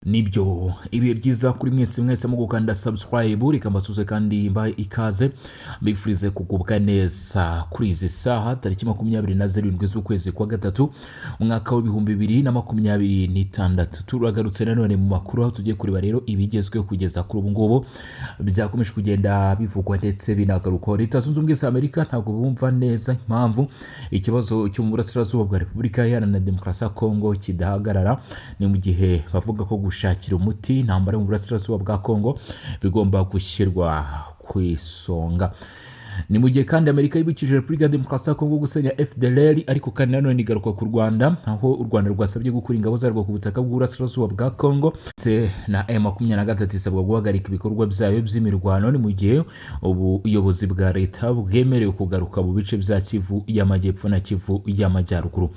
Nibyo, ibihe byiza kuri mwese mwese mu gukanda subscribe. Reka mbasuze kandi mbahe ikaze, mbifurize kugubwa neza kuri izi saha, tariki 27 z'ukwezi kwa gatatu, umwaka wa 2026. Turagarutse nanone mu makuru, aho tugiye kureba rero ibigezweho kugeza kuri ubu ngubu byakomeje kugenda bivugwa ndetse binagarukwaho. Leta Zunze Ubumwe za Amerika ntabwo bumva neza impamvu ikibazo cyo mu burasirazuba bwa Repubulika Iharanira Demokarasi ya Kongo kidahagarara. Ni mu gihe bavuga ko gushakira umuti intambara yo mu burasirazuba bwa Kongo bigomba gushyirwa ku isonga. Ni mu gihe kandi Amerika yibukije Repubulika ya Demokarasi ya Kongo gusenya FDLR, ariko kandi nanone igaruka ku Rwanda, aho u Rwanda rwasabye gukura ingabo zarwo ku butaka bw'uburasirazuba bwa Kongo, ndetse na M23 isabwa guhagarika ibikorwa byayo by'imirwano. Ni mu gihe ubuyobozi bwa leta bwemerewe kugaruka mu bice bya Kivu y'Amajyepfo na Kivu y'Amajyaruguru.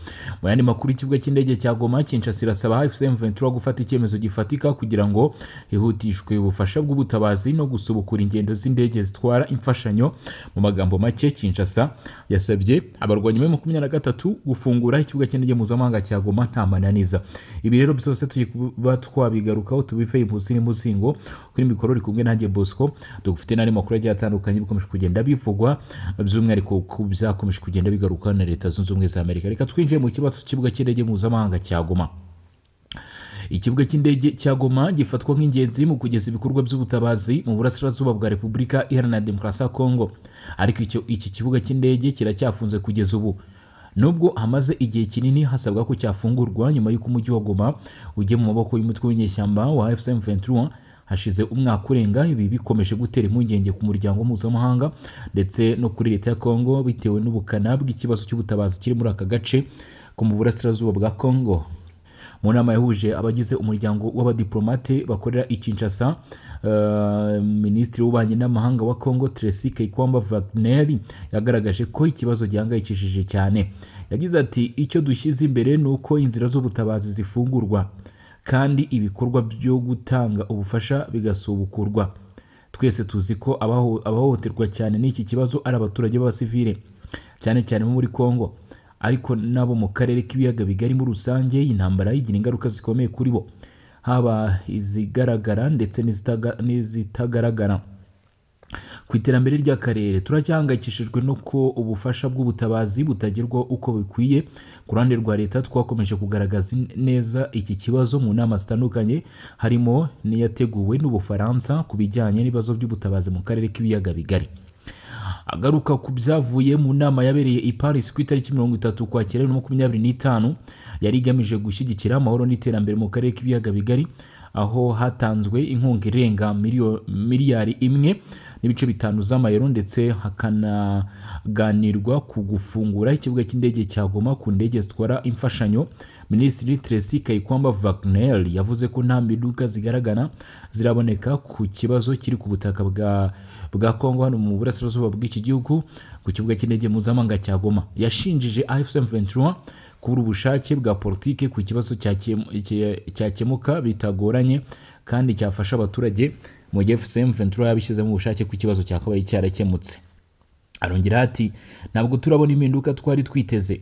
Mu yandi makuru, ikibuga cy'indege cya Goma, Kinshasa irasaba AFC M23 gufata icyemezo gifatika kugira ngo hihutishwe ubufasha bw'ubutabazi no gusubukura ingendo z'indege zitwara imfashanyo. Mu magambo make, Kinshasa yasabye abarwanyi ba 23 gufungura ikibuga cy'indege mpuzamahanga cya Goma nta mananiza. Ibi rero byose tugiye kuba twabigarukaho, tubive imuzi n'umuzingo. Kuri mikoro uri kumwe nanjye Bosco. Dufite n'andi makuru agiye atandukanye bikomeje kugenda bivugwa, by'umwihariko ku byakomeje kugenda bigaruka na Leta Zunze Ubumwe za Amerika. Reka twinjiye mu kibazo cy'ikibuga cy'indege mpuzamahanga cya Goma. Ikibuga cy'indege cya Goma gifatwa nk'ingenzi mu kugeza ibikorwa by'ubutabazi mu burasirazuba bwa Repubulika Iharanira Demokarasi ya Kongo, ariko iki kibuga cy'indege kiracyafunze kugeza ubu, nubwo hamaze igihe kinini hasabwa ko cyafungurwa nyuma y'uko umujyi wa Goma ugiye mu maboko y'umutwe w'inyeshyamba wa AFC M23 hashize umwaka urenga. Ibi bikomeje gutera impungenge ku muryango mpuzamahanga ndetse no kuri leta ya Kongo, bitewe n'ubukana bw'ikibazo cy'ubutabazi kiri muri aka gace ko mu burasirazuba bwa Kongo. Mu nama yahuje abagize umuryango w'abadiplomate bakorera i Kinshasa, Minisitiri w'Ububanyi n'Amahanga wa Congo, Tracy Kayikwamba Wagner, yagaragaje ko ikibazo gihangayikishije cyane. Yagize ati: "Icyo dushyize imbere ni uko inzira z'ubutabazi zifungurwa kandi ibikorwa byo gutanga ubufasha bigasubukurwa. Twese tuzi ko abahohoterwa cyane n'iki kibazo ari abaturage b'abasivile, cyane cyane bo muri Congo, ariko nabo mu karere k'Ibiyaga Bigari muri rusange. Intambara igira ingaruka zikomeye kuri bo, haba izigaragara ndetse n'izitagaragara ku iterambere ry'akarere. Turacyahangayikishijwe n'uko ubufasha bw'ubutabazi butagerwaho uko bikwiye. Ku ruhande rwa leta, twakomeje kugaragaza neza iki kibazo mu nama zitandukanye, harimo n'iyateguwe n'Ubufaransa ku bijyanye n'ibibazo by'ubutabazi mu karere k'Ibiyaga Bigari." Agaruka ku byavuye mu nama yabereye i Paris ku itariki 30 Ukwakira 2025, yari igamije gushyigikira amahoro n'iterambere mu karere k'Ibiyaga Bigari, aho hatanzwe inkunga irenga miliyari 1.5 z'amayero, ndetse hakanaganirwa ku gufungura ikibuga cy'indege cya Goma ku ndege zitwara imfashanyo, Minisitiri Tracy Kayikwamba Wagner yavuze ko nta mpinduka zigaragara ziraboneka ku kibazo kiri ku butaka bwa Kongo, hano mu burasirazuba bw'iki gihugu, ku kibuga cy'indege mpuzamahanga cya Goma. Yashinjije AFC M23 kubura ubushake bwa politike ku kibazo cyakemuka bitagoranye kandi cyafasha abaturage, mu gihe AFC M23 yabishyizemo ubushake ku kibazo cyakabaye cyarakemutse. Arongera ati: "Ntabwo turabona impinduka twari twiteze,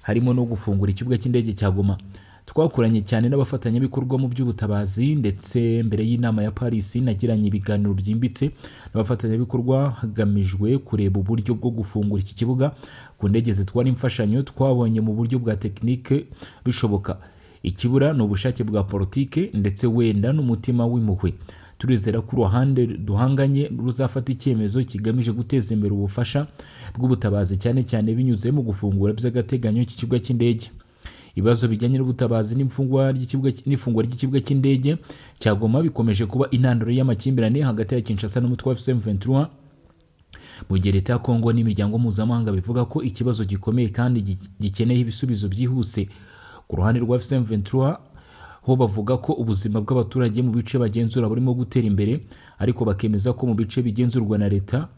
harimo no gufungura ikibuga cy'indege cya Goma. Twakoranye cyane n'abafatanyabikorwa mu by'ubutabazi, ndetse mbere y'inama ya Paris nagiranye ibiganiro byimbitse n'abafatanyabikorwa hagamijwe kureba uburyo bwo gufungura iki kibuga ku ndege zitwara imfashanyo. Twabonye mu buryo bwa tekinike bishoboka. Ikibura ni ubushake bwa politike ndetse wenda n'umutima w'impuhwe. Turizera ko uruhande duhanganye ruzafata icyemezo kigamije guteza imbere ubufasha bw'ubutabazi, cyane cyane binyuze mu gufungura by'agateganyo iki kibuga cy'indege." Ibibazo bijyanye n'ubutabazi n'ifungwa ry'ikibuga cy'indege cya Goma bikomeje kuba intandaro y'amakimbirane hagati ya Kinshasa n'umutwe wa AFC M23, mu gihe leta ya Kongo n'imiryango mpuzamahanga bivuga ko ikibazo gikomeye kandi gikeneye ibisubizo byihuse. Ku ruhande rwa AFC M23 ho, bavuga ko ubuzima bw'abaturage mu bice bagenzura burimo gutera imbere, ariko bakemeza ko mu bice bigenzurwa na leta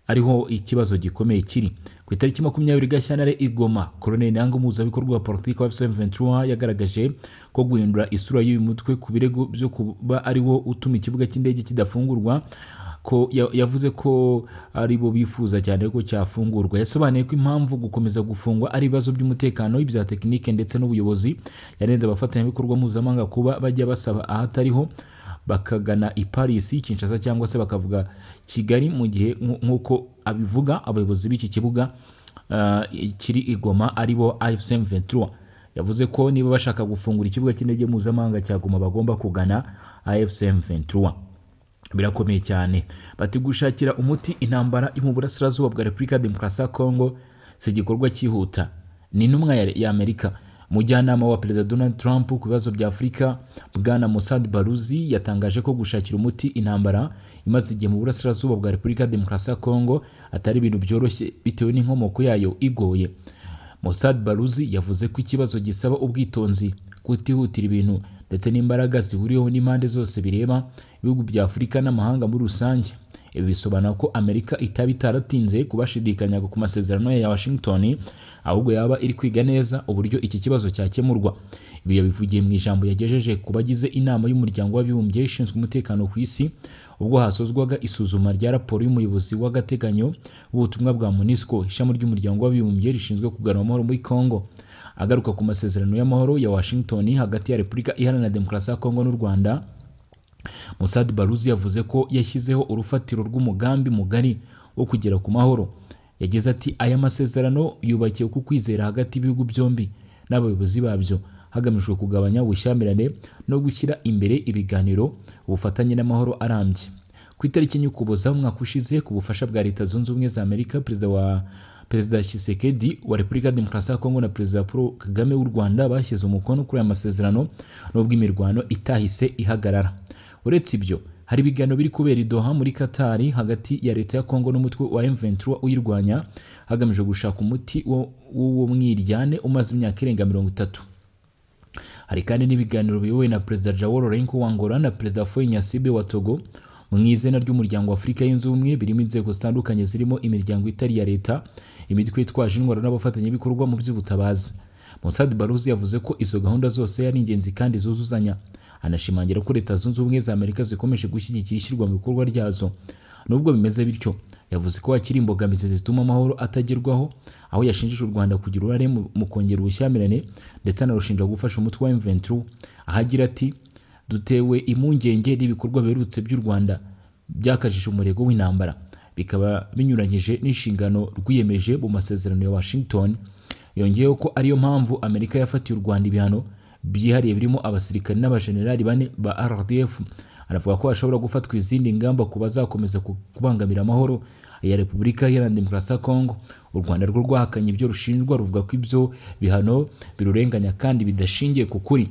ariho ikibazo gikomeye kiri. Ku itariki 20 Gashyantare i Goma, Colonel Nanga, umuhuzabikorwa wa politiki wa AFC M23, yagaragaje ko guhindura isura y'uyu mutwe ku birego byo kuba ari wo utuma ikibuga cy'indege kidafungurwa. Ko yavuze ko ari bo bifuza cyane ko cyafungurwa. Yasobanuye ko impamvu gukomeza gufungwa ari ibibazo by'umutekano, ibya tekinike ndetse n'ubuyobozi. Yanenze abafatanyabikorwa mpuzamahanga kuba bajya basaba ahatariho, bakagana i Paris, Kinshasa cyangwa se bakavuga Kigali, mu gihe nk'uko abivuga abayobozi b'iki kibuga kiri i Goma ari bo AFC M23. Yavuze ko niba bashaka gufungura ikibuga cy'indege mpuzamahanga cya Goma, bagomba kugana AFC M23. Birakomeye cyane. Bati gushakira umuti intambara yo mu burasirazuba bwa Repubulika ya Demokarasi ya Kongo si igikorwa cyihuta. Ni intumwa ya Amerika. Umujyanama wa Perezida Donald Trump ku bibazo bya Afurika, Bwana Massad Boulos, yatangaje ko gushakira umuti intambara imaze igihe mu burasirazuba bwa Repubulika ya Demokarasi ya Kongo atari ibintu byoroshye, bitewe n'inkomoko yayo igoye. Massad Boulos yavuze ko ikibazo gisaba ubwitonzi, kutihutira ibintu ndetse n'imbaraga zihuriweho n'impande zose bireba, ibihugu bya Afurika n'amahanga muri rusange. Ibi bisobanura ko Amerika itaba itaratinze kubashidikanyaga ku masezerano ya Washington, ahubwo yaba iri kwiga neza uburyo iki kibazo cyakemurwa. Ibi yabivugiye mu ijambo yagejeje ku bagize inama y'Umuryango w'Abibumbye ishinzwe umutekano ku isi, ubwo hasozwaga isuzuma rya raporo y'umuyobozi w'agateganyo w'ubutumwa bwa MONUSCO, ishami ry'Umuryango w'Abibumbye rishinzwe kugarura amahoro muri Congo. Agaruka ku masezerano y'amahoro ya Washington hagati ya Repubulika Iharanira Demokarasi ya Kongo n'u Rwanda, Massad Boulos yavuze ko yashyizeho urufatiro rw'umugambi mugari wo kugera ku mahoro. Yagize ati: "Aya masezerano yubakiwe ku kwizera hagati y'ibihugu byombi n'abayobozi babyo, hagamijwe kugabanya ubushyamirane no gushyira imbere ibiganiro, ubufatanye n'amahoro arambye." Ku itariki 4 Ukuboza umwaka ushize, ku bufasha bwa Leta Zunze Ubumwe za Amerika, Perezida Tshisekedi wa Repubulika ya Demokarasi ya Kongo na Perezida Paul Kagame w'u Rwanda bashyize umukono kuri aya masezerano, nubwo imirwano itahise ihagarara. Uretse ibyo, hari ibiganiro biri kubera i Doha muri Qatar hagati ya leta ya Kongo n'umutwe wa M23 uyirwanya, hagamijwe gushaka umuti w'uwo mwiryane umaze imyaka irenga 30. Hari kandi n'ibiganiro biyobowe na Perezida João Lourenço wa Angola na Perezida Faure Gnassingbé wa Togo mu izina ry'Umuryango wa Afurika Yunze Ubumwe, birimo inzego zitandukanye zirimo imiryango itari iya leta, imitwe yitwaje intwaro n'abafatanyabikorwa mu by'ubutabazi. Massad Boulos yavuze ko izo gahunda zose ari ingenzi kandi zuzuzanya, anashimangira ko Leta Zunze Ubumwe za Amerika zikomeje gushyigikira ishyirwa mu bikorwa ryazo. Nubwo bimeze bityo, yavuze ko hakiri imbogamizi zituma amahoro atagerwaho, aho yashinjije u Rwanda kugira uruhare mu kongera ubushyamirane, ndetse anarushinja gufasha umutwe wa M23, aho agira ati: "Dutewe impungenge n'ibikorwa biherutse by'u Rwanda byakajije umurego w'intambara, bikaba binyuranyije n'inshingano rwiyemeje mu masezerano ya Washington." Yongeyeho ko ariyo mpamvu Amerika yafatiye u Rwanda ibihano byihariye birimo abasirikare n'abajenerali bane ba RDF. Anavuga ko hashobora gufatwa izindi ngamba ku bazakomeza kubangamira amahoro ya Repubulika Iharanira Demokarasi ya Kongo. U Rwanda rwo rwahakanye ibyo rushinjwa, ruvuga ko ibyo bihano birurenganya kandi bidashingiye ku kuri.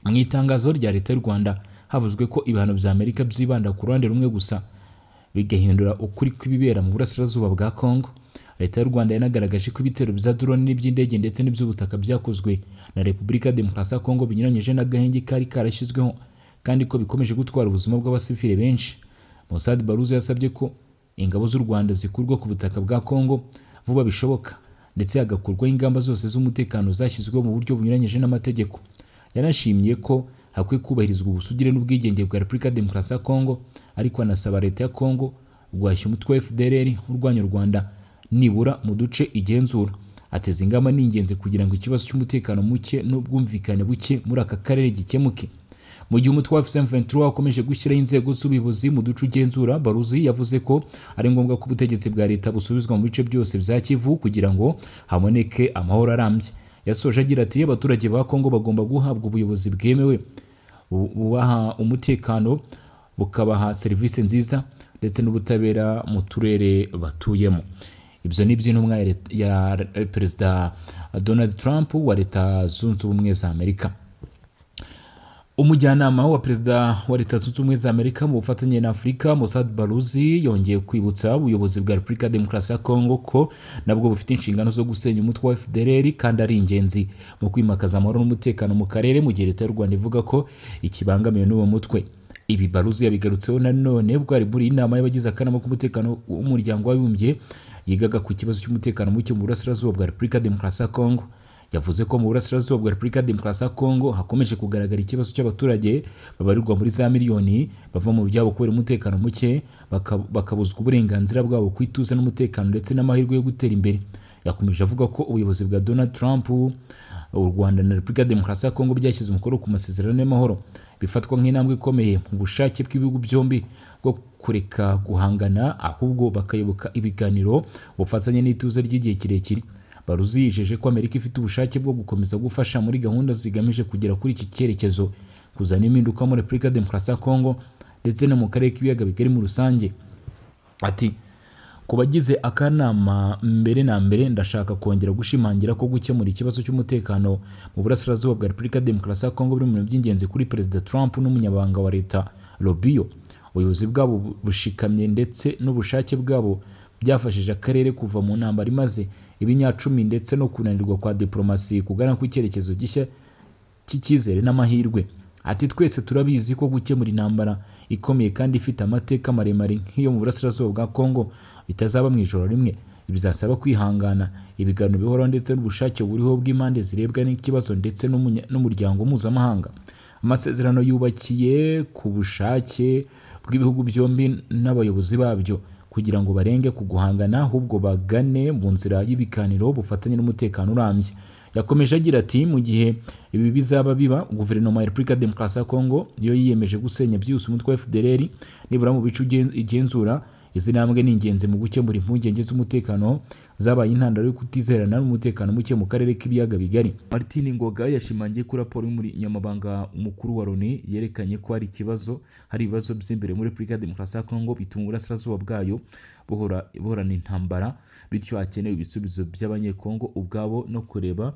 Mu itangazo rya leta y'u Rwanda havuzwe ko ibihano bya Amerika byibanda ku ruhande rumwe gusa, bigahindura ukuri kw'ibibera mu burasirazuba bwa Kongo. Leta y'u Rwanda yanagaragaje ko ibitero bya drone n'iby'indege ndetse n'iby'ubutaka byakozwe na Repubulika ya Demokarasi ya Kongo binyuranyije n'agahenge kari karashyizweho, kandi ko bikomeje gutwara ubuzima bw'abasivile benshi. Massad Boulos yasabye ko ingabo z'u Rwanda zikurwa ku butaka bwa Kongo vuba bishoboka, ndetse hagakurwaho ingamba zose z'umutekano zashyizweho mu buryo bunyuranyije n'amategeko. Yanashimye ko hakwiye kubahirizwa ubusugire n'ubwigenge bwa Repubulika ya Demokarasi ya Kongo, ariko anasaba leta ya Kongo guhashya umutwe wa FDLR urwanya u Rwanda, nibura mu duce igenzura. Ateza ingamba ni ingenzi kugira ngo ikibazo cy'umutekano muke n'ubwumvikane buke muri aka karere gikemuke. Mu gihe umutwe wa M23 wakomeje gushyiraho inzego z'ubuyobozi mu duce ugenzura, Boulos yavuze ko ari ngombwa ko ubutegetsi bwa leta busubizwa mu bice byose bya Kivu kugira ngo haboneke amahoro arambye. Yasoje agira ati: "Abaturage ba Kongo bagomba guhabwa ubuyobozi bwemewe bubaha umutekano, bukabaha serivisi nziza ndetse n'ubutabera mu turere batuyemo." Ibyo ni iby'intumwa ya Perezida Donald Trump wa Leta Zunze Ubumwe za Amerika. Umujyanama wa Perezida wa Leta Zunze Ubumwe za Amerika mu bufatanye na Afurika, Massad Boulos, yongeye kwibutsa ubuyobozi bwa Repubulika ya Demokarasi ya Kongo ko nabwo bufite inshingano zo gusenya umutwe wa FDLR, kandi ari ingenzi mu kwimakaza amahoro n'umutekano mu karere, mu gihe leta y'u Rwanda ivuga ko ikibangamiwe n'uwo mutwe. Ibi Boulos yabigarutseho nanone bwo ari muri inama y'abagize akanama k'umutekano w'Umuryango w'Abibumbye yigaga ku kibazo cy'umutekano muke mu burasirazuba bwa Repubulika ya Demokarasi ya Kongo. Yavuze ko mu burasirazuba bwa Repubulika ya Demokarasi ya Kongo hakomeje kugaragara ikibazo cy'abaturage babarirwa muri za miliyoni bava mu byabo kubera umutekano muke, bakabuzwa uburenganzira bwabo ku ituze n'umutekano ndetse n'amahirwe yo gutera imbere. Yakomeje avuga ko ubuyobozi bwa Donald Trump, u Rwanda na Repubulika ya Demokarasi ya Kongo byashyize umukono ku masezerano y'amahoro, bifatwa nk'intambwe ikomeye mu bushake bw'ibihugu byombi bwo kureka guhangana, ahubwo bakayoboka ibiganiro, ubufatanye n'ituze ry'igihe kirekire. Baruzi yijeje ko Amerika ifite ubushake bwo gukomeza gufasha muri gahunda zigamije kugera kuri iki cyerekezo, kuzana impinduka muri Repubulika ya Demokarasi ya Kongo ndetse no mu karere k'ibiyaga bigari muri rusange. Ati: "Ku bagize akanama, mbere na mbere ndashaka kongera gushimangira ko gukemura ikibazo cy'umutekano mu burasirazuba bwa Repubulika ya Demokarasi ya Kongo biri mu bintu by'ingenzi kuri Perezida Trump n'umunyamabanga wa leta Rubio. Ubuyobozi bwabo bushikamye ndetse n'ubushake bwabo byafashije akarere kuva mu ntambara imaze ibinyacumi ndetse no kunanirwa kwa diplomasi kugana ku icyerekezo gishya cy'icyizere n'amahirwe." Ati: "Twese turabizi ko gukemura intambara ikomeye kandi ifite amateka maremare nk'iyo mu burasirazuba bwa Kongo bitazaba mu ijoro rimwe. Bizasaba kwihangana, ibiganiro bihoraho ndetse n'ubushake buriho bw'impande zirebwa n'ikibazo ndetse n'umuryango mpuzamahanga. Amasezerano yubakiye ku bushake bw'ibihugu byombi n'abayobozi babyo kugira ngo barenge ku guhangana, ahubwo bagane mu nzira y'ibiganiro, ubufatanye n'umutekano urambye." Yakomeje agira ati: "Mu gihe ibi bizaba biba, guverinoma ya Repubulika ya Demokarasi ya Kongo yo yiyemeje gusenya byihuse umutwe wa FDLR nibura mu bice igenzura. Izi ntambwe ni ingenzi mu gukemura impungenge z'umutekano zabaye intandaro yo kutizerana n'umutekano muke mu karere k'ibiyaga bigari." Martin Ngoga yashimangiye ko raporo y'umunyamabanga mukuru wa Loni yerekanye ko hari ibibazo by'imbere muri Repubulika ya Demokarasi ya Kongo bituma uburasirazuba bwayo buhorana intambara, bityo hakenewe ibisubizo by'Abanyekongo ubwabo no kureba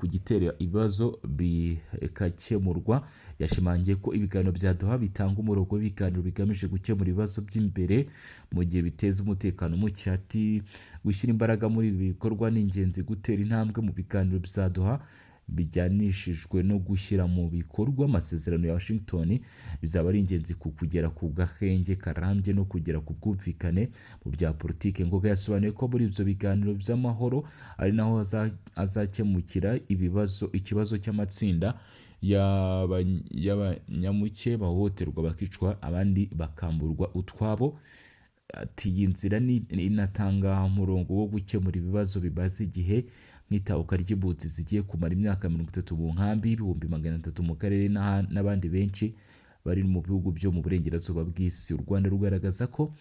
ku gitera ibibazo bigakemurwa. Yashimangiye ko ibiganiro bya Doha bitanga umurongo w'ibiganiro bigamije gukemura ibibazo by'imbere mu gihe biteza umutekano muke. Ati: "Gushyira imbaraga muri ibi bikorwa ni ingenzi. Gutera intambwe mu biganiro bya Doha bijyanishijwe no gushyira mu bikorwa amasezerano ya Washington bizaba ari ingenzi ku kugera ku gahenge karambye no kugera ku bwumvikane mu bya politiki." Ngoga yasobanuye ko muri ibyo biganiro by'amahoro ari naho hazakemukira ikibazo cy'amatsinda y'abanyamuke bahohoterwa, bakicwa, abandi bakamburwa utwabo. Ati: "Iyi nzira inatanga umurongo wo gukemura ibibazo bimaze igihe nk'itahuka ry'impunzi zigiye kumara imyaka 30 mu nkambi, 300,000 mu karere n'abandi benshi bari mu bihugu byo mu burengerazuba bw'isi." U Rwanda rugaragaza ko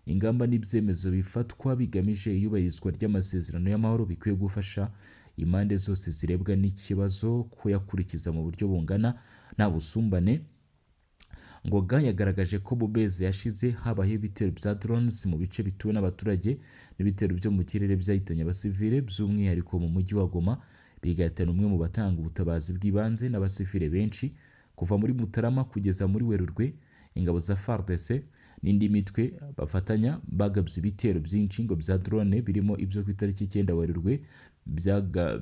ingamba n'ibyemezo bifatwa bigamije iyubahirizwa ry'amasezerano y'amahoro bikwiye gufasha impande zose zirebwa n'ikibazo kuyakurikiza mu buryo bungana, nta busumbane. Ngoga yagaragaje ko mu mezi yashize habayeho ibitero bya drones mu bice bituwe n'abaturage n'ibitero byo mu kirere byahitanye abasivile, by'umwihariko mu mujyi wa Goma, bigahitana umwe mu batanga ubutabazi bw'ibanze n'abasivile benshi. Kuva muri Mutarama kugeza muri Werurwe, ingabo za FARDC n'indi mitwe bafatanya bagabye ibitero byinshi ngo bya drone, birimo ibyo ku itariki 9 Werurwe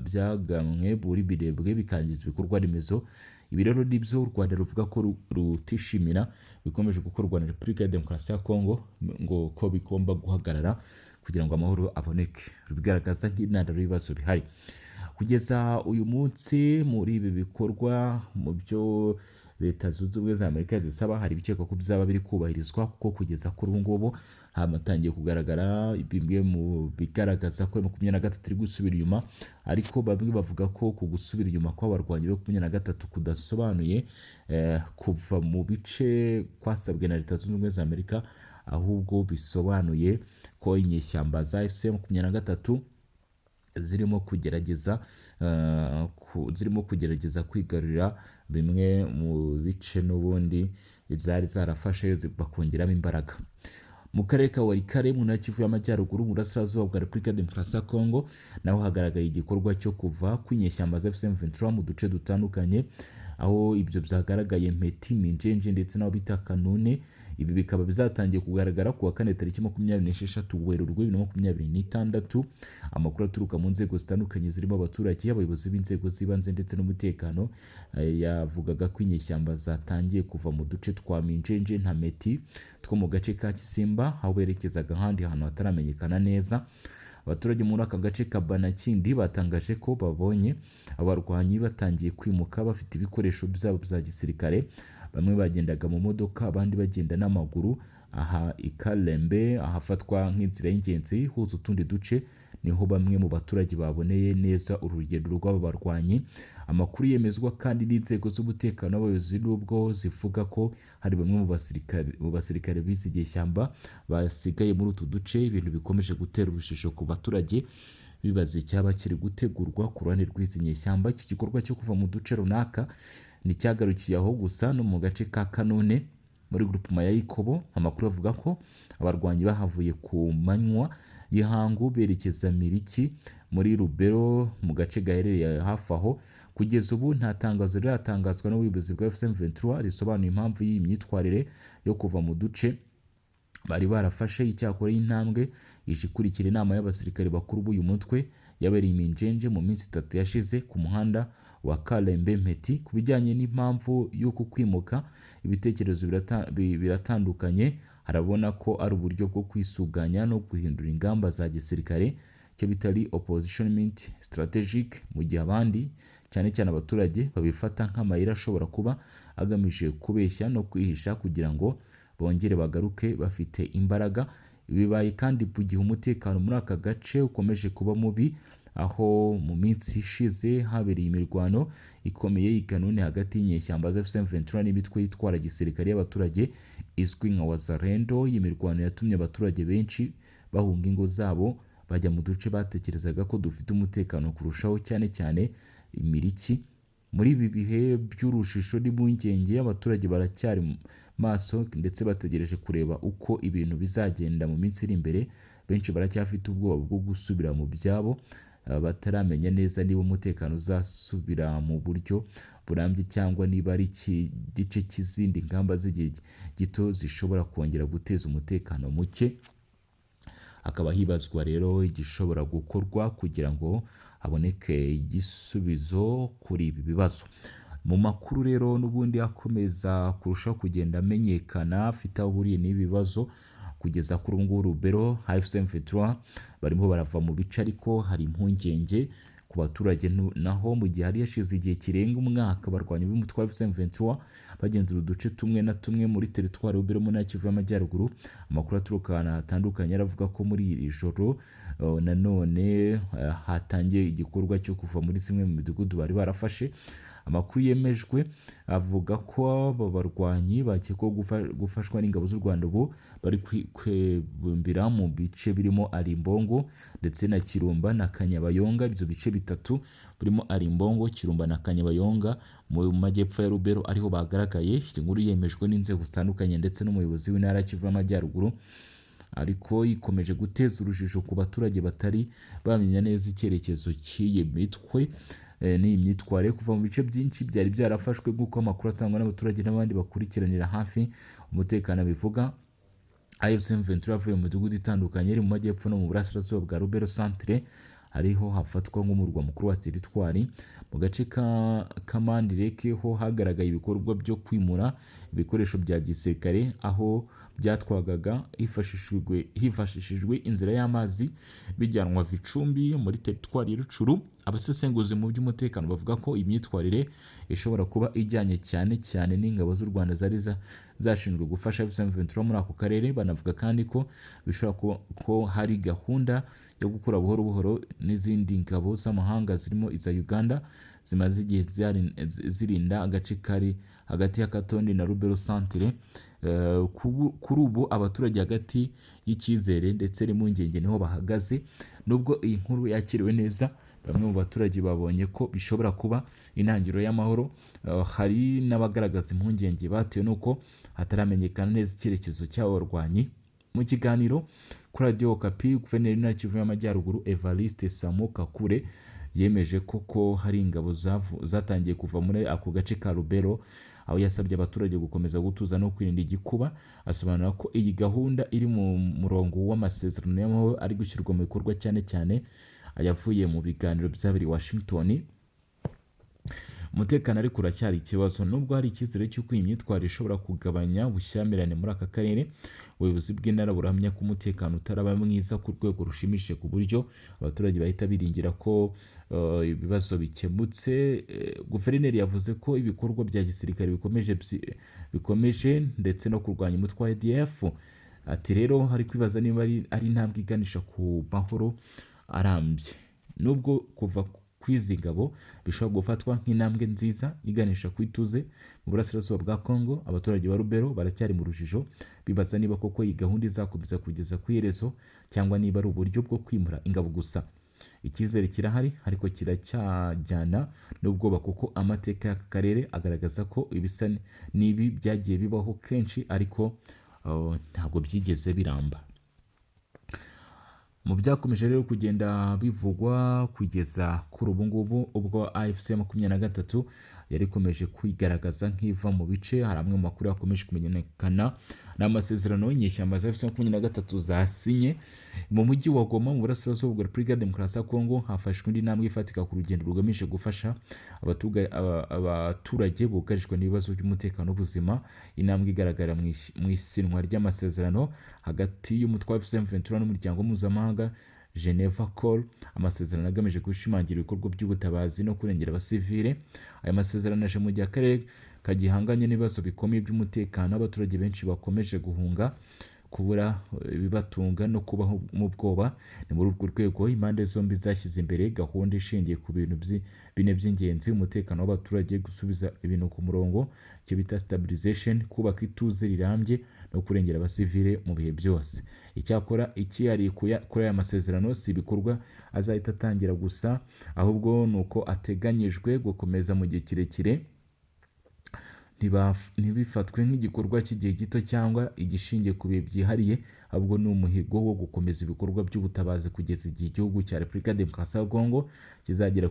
byagamwe muri Birebwe bikangiza ibikorwa remezo. Ibi rero nibyo u Rwanda ruvuga ko rutishimira bikomeje gukorwa na Repubulika ya Demokarasi ya Kongo, ngo ko bigomba guhagarara kugira ngo amahoro aboneke, rubigaragaza nk'intandaro y'ibibazo bihari kugeza uyu munsi. Muri ibi bikorwa, mu byo Leta Zunze Ubumwe za Amerika zisaba, hari ibikekwa ko byaba biri kubahirizwa, kuko kugeza kuri ubu ngubu hamatangiye kugaragara bimwe mu bigaragaza ko 23 iri gusubira inyuma. Ariko bamwe bavuga ko ku gusubira inyuma kw'abarwanyi ba 23 kudasobanuye kuva mu bice kwasabwe na Leta Zunze Ubumwe za Amerika, ahubwo bisobanuye ko inyeshyamba za AFC 23 zirimo kugerageza kwigarurira bimwe mu bice n'ubundi zari zarafashe, bakongeramo imbaraga. Mu karere ka Walikale, mu ntara Kivu y'Amajyaruguru, mu burasirazuba bwa Repubulika ya Demokarasi ya Kongo, naho hagaragaye igikorwa cyo kuva kw'inyeshyamba za AFC M23 mu duce dutandukanye, aho ibyo byagaragaye Mpeti, Minjenje ndetse n'aho bita Kanune. Ibi bikaba bizatangiye kugaragara ku wa kane tariki 26 Werurwe 2026. Amakuru aturuka mu nzego zitandukanye zirimo abaturage, abayobozi b'inzego z'ibanze ndetse n'umutekano yavugaga ko inyeshyamba zatangiye kuva mu duce twa Minjenje na Meti two mu gace ka Kisimba, aho berekezaga ahandi hantu hataramenyekana neza. Abaturage muri aka gace ka Banakindi batangaje ko babonye abarwanyi batangiye kwimuka bafite ibikoresho byabo bya gisirikare. Bamwe bagendaga mu modoka, abandi bagenda n'amaguru. Aha i Kalembe, ahafatwa nk'inzira y'ingenzi ihuza utundi duce, niho bamwe mu baturage baboneye neza uru rugendo rw'aba barwanyi. Amakuru yemezwa kandi n'inzego z'umutekano n'abayobozi, nubwo zivuga ko hari bamwe mu basirikare b'izi nyeshyamba basigaye muri utu duce, ibintu bikomeje gutera urujijo ku baturage bibaza icyaba kiri gutegurwa ku ruhande rw'izi nyeshyamba. Iki gikorwa cyo kuva mu duce runaka nticyagarukiye aho gusa. No mu gace ka Kanone muri groupement ya Ikobo, amakuru avuga ko abarwanyi bahavuye ku manywa y'ihangu berekeza Miriki muri Rubero, mu gace gaherereye hafi aho. Kugeza ubu nta tangazo riratangazwa n'ubuyobozi bwa AFC M23 risobanura impamvu y'iyi myitwarire yo kuva mu duce bari barafashe. Icyakora, iyi ntambwe ije ikurikira inama y'abasirikare bakuru b'uyu mutwe yabereye i Minjenje mu minsi 3 yashize ku muhanda wa Kalembe Mpeti. Ku bijyanye n'impamvu y'uku kwimuka, ibitekerezo biratandukanye. Harabona ko ari uburyo bwo kwisuganya no guhindura ingamba za gisirikare, icyo bita repositionnement strategic, mu gihe abandi, cyane cyane abaturage, babifata nk'amayeri ashobora kuba agamije kubeshya no kwihisha kugira ngo bongere bagaruke bafite imbaraga. Bibaye kandi mu gihe umutekano muri aka gace ukomeje kuba mubi, aho mu minsi ishize habereye imirwano ikomeye i Kanuni hagati y'inyeshyamba za AFC M23 n'imitwe yitwara gisirikare y'abaturage izwi nka Wazalendo. Iyi mirwano yatumye abaturage benshi bahunga ingo zabo bajya mu duce batekerezaga ko dufite umutekano kurushaho, cyane cyane Imiriki. Muri ibi bihe by'urujijo n'impungenge, abaturage baracyari maso ndetse bategereje kureba uko ibintu bizagenda mu minsi iri imbere. Benshi baracyafite ubwoba bwo gusubira mu byabo, bataramenya neza niba umutekano uzasubira mu buryo burambye cyangwa niba ari igice cy'izindi ngamba z'igihe gito zishobora kongera guteza umutekano muke. Hakaba hibazwa rero igishobora gukorwa kugira ngo haboneke igisubizo kuri ibi bibazo. Mu makuru rero n'ubundi akomeza kurushaho kugenda amenyekana afite aho ahuriye n'ibi bibazo, kugeza kuri ubu ngubu Rubero AFC M23 barimo barava mu bice, ariko hari impungenge ku baturage. Naho mu gihe hari hashize igihe kirenga umwaka barwanya b'umutwe wa AFC M23 bagenzura uduce tumwe na tumwe muri teritwari Rubero mu ntara Kivu y'Amajyaruguru, amakuru aturuka ahantu hatandukanye aravuga ko muri iri joro nanone hatangiye igikorwa cyo kuva muri zimwe mu midugudu bari barafashe. Amakuru yemejwe avuga ko aba barwanyi bakekwaho gufashwa n'ingabo z'u Rwanda ubu bari kwibumbira mu bice birimo Arimbongo ndetse na Kirumba na Kanyabayonga. Ibyo bice bitatu birimo Arimbongo, Kirumba na Kanyabayonga mu majyepfo ya Rubero ariho bagaragaye. Iyi nkuru yemejwe n'inzego zitandukanye ndetse n'umuyobozi w'intara ya Kivu y'Amajyaruguru, ariko ikomeje guteza urujijo ku baturage batari bamenya neza icyerekezo cy'iyi mitwe n'iyi myitwarire kuva mu bice byinshi byari byarafashwe. Nk'uko amakuru atangwa n'abaturage n'abandi bakurikiranira hafi umutekano bivuga, AFC M23 avuye mu midugudu itandukanye iri mu majyepfo no mu burasirazuba bwa Rubero Centre, ariho hafatwa nk'umurwa mukuru wa teritwari. Mu gace ka Kamandireke ho hagaragaye ibikorwa byo kwimura ibikoresho bya gisirikare, aho byatwagaga hifashishijwe inzira y'amazi bijyanwa Vicumbi muri teritwari ya Rutshuru. Abasesenguzi mu by'umutekano bavuga ko imyitwarire ishobora kuba ijyanye cyane cyane n'ingabo z'u Rwanda zari zashinzwe gufasha AFC M23 muri ako karere. Banavuga kandi ko bishobora kuba ko hari gahunda yo gukora buhoro buhoro n'izindi ngabo z'amahanga zirimo iza Uganda zimaze igihe zirinda agace kari hagati ya Katondi na Rubero Centre. Kuri ubu abaturage hagati y'icyizere ndetse n'impungenge niho bahagaze. Nubwo iyi nkuru yakiriwe neza, bamwe mu baturage babonye ko bishobora kuba intangiriro y'amahoro, hari n'abagaragaza impungenge batewe n'uko hataramenyekana neza icyerekezo cy'abo barwanyi. Mu kiganiro kuri Radio Okapi, Guverineri w'Intara Kivu y'Amajyaruguru Evariste Samo Kakure yemeje ko hari ingabo zatangiye kuva muri ako gace ka Rubero, aho yasabye abaturage gukomeza gutuza no kwirinda igikuba. Asobanura ko iyi gahunda iri mu murongo w'amasezerano y'amahoro ari gushyirwa mu bikorwa, cyane cyane ayavuye mu biganiro byabereye i Washington. Umutekano ariko uracyari ikibazo. Nubwo hari icyizere cy'uko iyi myitwarire ishobora kugabanya ubushyamirane muri aka karere, ubuyobozi bw'intara burahamya ko umutekano utaraba mwiza ku rwego rushimishije ku buryo abaturage bahita biringira ko ibibazo bikemutse. Guverineri yavuze ko ibikorwa bya gisirikare bikomeje ndetse no kurwanya umutwe wa ADF. Ati rero hari kwibaza niba ari intambwe iganisha ku mahoro arambye. Nubwo kuva kw'izi ngabo bishobora gufatwa nk'intambwe nziza iganisha ku ituze mu burasirazuba bwa Congo, abaturage ba Lubero baracyari mu rujijo, bibaza niba koko iyi gahunda izakomeza kugeza ku iherezo cyangwa niba ari uburyo bwo kwimura ingabo gusa. Icyizere kirahari, ariko kiracyajyana n'ubwoba, kuko amateka y'aka karere agaragaza ko ibisa n'ibi byagiye bibaho kenshi, ariko ntabwo byigeze biramba. Mu byakomeje rero kugenda bivugwa kugeza kuri ubu ngubu, ubwo AFC 23 yari ikomeje kwigaragaza nk'iva mu bice, hari amwe mu makuru yakomeje kumenyekana. Ni amasezerano y'inyeshyamba za AFC 23 zasinye mu mujyi wa Goma mu burasirazuba bwa Repubulika ya Demokarasi ya Kongo. Hafashwe indi ntambwe ifatika ku rugendo rugamije gufasha abaturage bugarijwe n'ibibazo by'umutekano n'ubuzima, intambwe igaragara mu isinwa ry'amasezerano hagati y'umutwe wa AFC M23 n'umuryango mpuzamahanga Geneva Call, amasezerano agamije gushimangira ibikorwa by'ubutabazi no kurengera abasivile. Aya masezerano aje mu gihe akarere kagihanganye n'ibibazo bikomeye by'umutekano, abaturage benshi bakomeje guhunga, kubura ibibatunga no kubaho mu bwoba. Ni muri urwo rwego impande zombi zashyize imbere gahunda ishingiye ku bintu bine by'ingenzi: umutekano w'abaturage, gusubiza ibintu ku murongo, icyo bita stabilization, kubaka ituze rirambye no kurengera abasivile mu bihe byose. Icyakora ikihariye kuri aya masezerano si ibikorwa azahita atangira gusa, ahubwo ni uko ateganyijwe gukomeza mu gihe kirekire, ntibifatwe nk'igikorwa cy'igihe gito cyangwa igishingiye ku bihe byihariye, ahubwo ni umuhigo wo gukomeza ibikorwa by'ubutabazi kugeza igihe igihugu cya Repubulika ya Demokarasi ya Kongo kizagera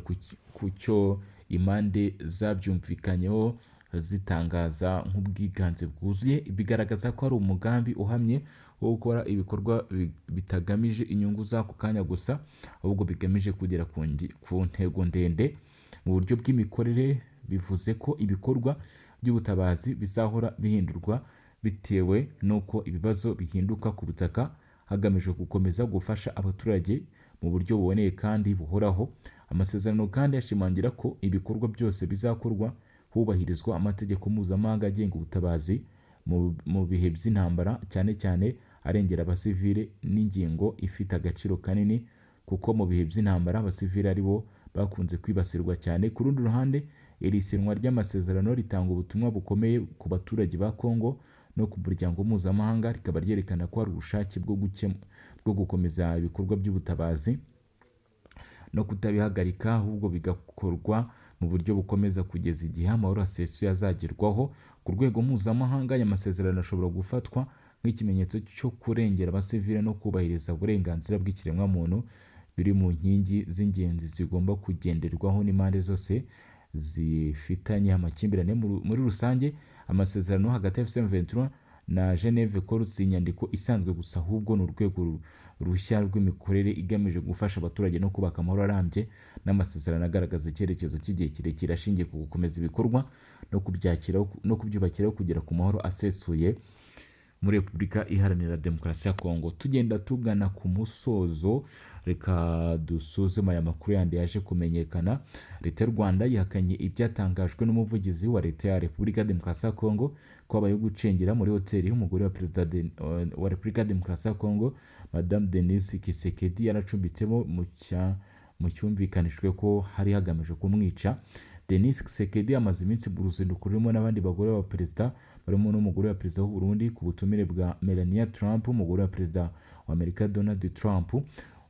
ku cyo impande zabyumvikanyeho zitangaza nk'ubwiganze bwuzuye. Bigaragaza ko ari umugambi uhamye wo gukora ibikorwa bitagamije inyungu z'ako kanya gusa, ahubwo bigamije kugera ku ntego ndende mu buryo bw'imikorere. Bivuze ko ibikorwa by'ubutabazi bizahora bihindurwa bitewe n'uko ibibazo bihinduka ku butaka, hagamijwe gukomeza gufasha abaturage mu buryo buboneye kandi buhoraho. Amasezerano kandi ashimangira ko ibikorwa byose bizakorwa hubahirizwa amategeko mpuzamahanga agenga ubutabazi mu bihe by'intambara, cyane cyane arengera abasivile, n'ingingo ifite agaciro kanini kuko mu bihe by'intambara abasivile ari bo bakunze kwibasirwa cyane. Ku rundi ruhande, iri sinywa ry'amasezerano ritanga ubutumwa bukomeye ku baturage ba Kongo no ku muryango mpuzamahanga, rikaba ryerekana ko hari ubushake bwo gukomeza ibikorwa by'ubutabazi no kutabihagarika, ahubwo bigakorwa mu buryo bukomeza kugeza igihe amahoro asesuye azagerwaho. Ku rwego mpuzamahanga, aya masezerano ashobora gufatwa nk'ikimenyetso cyo kurengera abasivile no kubahiriza uburenganzira bw'ikiremwamuntu, biri mu nkingi z'ingenzi zigomba kugenderwaho n'impande zose zifitanye amakimbirane. Muri rusange, amasezerano hagati ya AFC M23 na Geneve Call si inyandiko isanzwe gusa, ahubwo ni urwego rushya rw'imikorere igamije gufasha abaturage no kubaka amahoro arambye, n'amasezerano agaragaza icyerekezo cy'igihe kirekire ashingiye ku gukomeza ibikorwa no kubyakira no kubyubakiraho kugera ku mahoro asesuye muri Repubulika Iharanira Demokarasi ya Kongo. Tugenda tugana ku musozo, reka dusuzume aya makuru yandi yaje kumenyekana. Leta y'u Rwanda yihakanye ibyatangajwe n'umuvugizi wa Leta ya Repubulika ya Demokarasi ya Kongo ko habayeho gucengera muri hoteli y'umugore wa Perezida wa Repubulika ya Demokarasi ya Kongo, Madame Denise Tshisekedi, yaracumbitsemo mu cyumvikanijwe ko hari hagamijwe kumwica. Denis Tshisekedi amaze iminsi mu ruzinduko rurimo n'abandi bagore ba perezida, barimo n'umugore wa perezida w'u Burundi, ku butumire bwa Melania Trump, umugore wa perezida wa Amerika Donald Trump.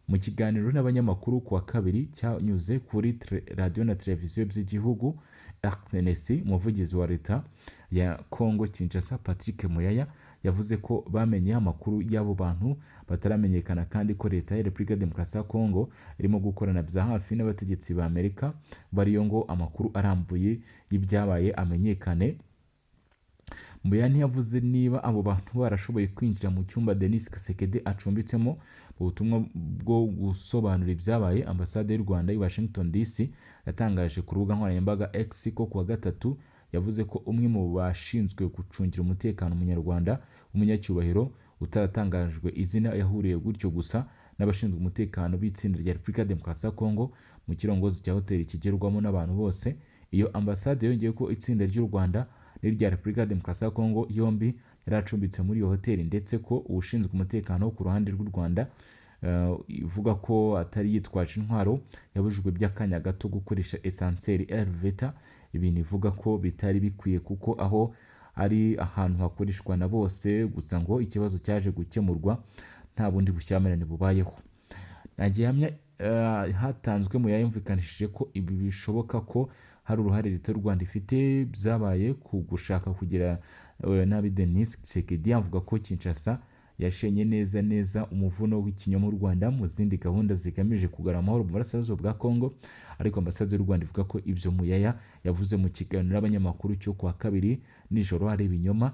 Mu kiganiro n'abanyamakuru ku wa kabiri cyanyuze kuri radiyo na televiziyo by'igihugu RTNC, umuvugizi wa leta ya Congo Kinshasa Patrick Muyaya yavuze ko bamenye amakuru y'abo bantu bataramenyekana, kandi ko leta ya Repubulika ya Demokarasi ya Congo irimo gukorana bya hafi n'abategetsi ba Amerika bariyo ngo amakuru arambuye y'ibyabaye amenyekane. Muyaya ntiyavuze niba abo bantu barashoboye kwinjira mu cyumba Denis Tshisekedi acumbitsemo. Mu butumwa bwo gusobanura ibyabaye, Ambasade y'u Rwanda i Washington DC yatangaje ku rubuga nkoranyambaga X ko kuwa gatatu yavuze ko umwe mu bashinzwe gucungira umutekano Umunyarwanda w'umunyacyubahiro utaratangajwe izina yahuriye gutyo gusa n'abashinzwe umutekano b'itsinda rya Repubulika ya Demokarasi ya Kongo mu kirongozi cya hoteli kigerwamo n'abantu bose. Iyo ambasade yongeye ko itsinda ry'u Rwanda n'irya Repubulika ya Demokarasi ya Kongo yombi yari acumbitse muri iyo hoteli, ndetse ko ushinzwe umutekano ku ruhande rw'u Rwanda, ivuga ko atari yitwaje intwaro, yabujijwe by'akanya gato gukoresha ascenseur, elevator, ibintu ivuga ko bitari bikwiye kuko aho ari ahantu hakoreshwa na bose. Gusa ngo ikibazo cyaje gukemurwa nta bundi bushyamirane bubayeho. Nta gihamya hatanzwe mu yumvikanishije ko ibi bishoboka ko hari uruhare Leta y'u Rwanda ifite byabaye ku gushaka kugira nabi Denis Tshisekedi. Avuga ko Kinshasa yashenye neza neza umuvuno w'ikinyoma u Rwanda mu zindi gahunda zigamije kugarura amahoro mu burasirazuba bwa Kongo. Ariko ambasade y'u Rwanda ivuga ko ibyo Muyaya yavuze mu kiganiro n'abanyamakuru cyo kuwa kabiri nijoro ari ibinyoma.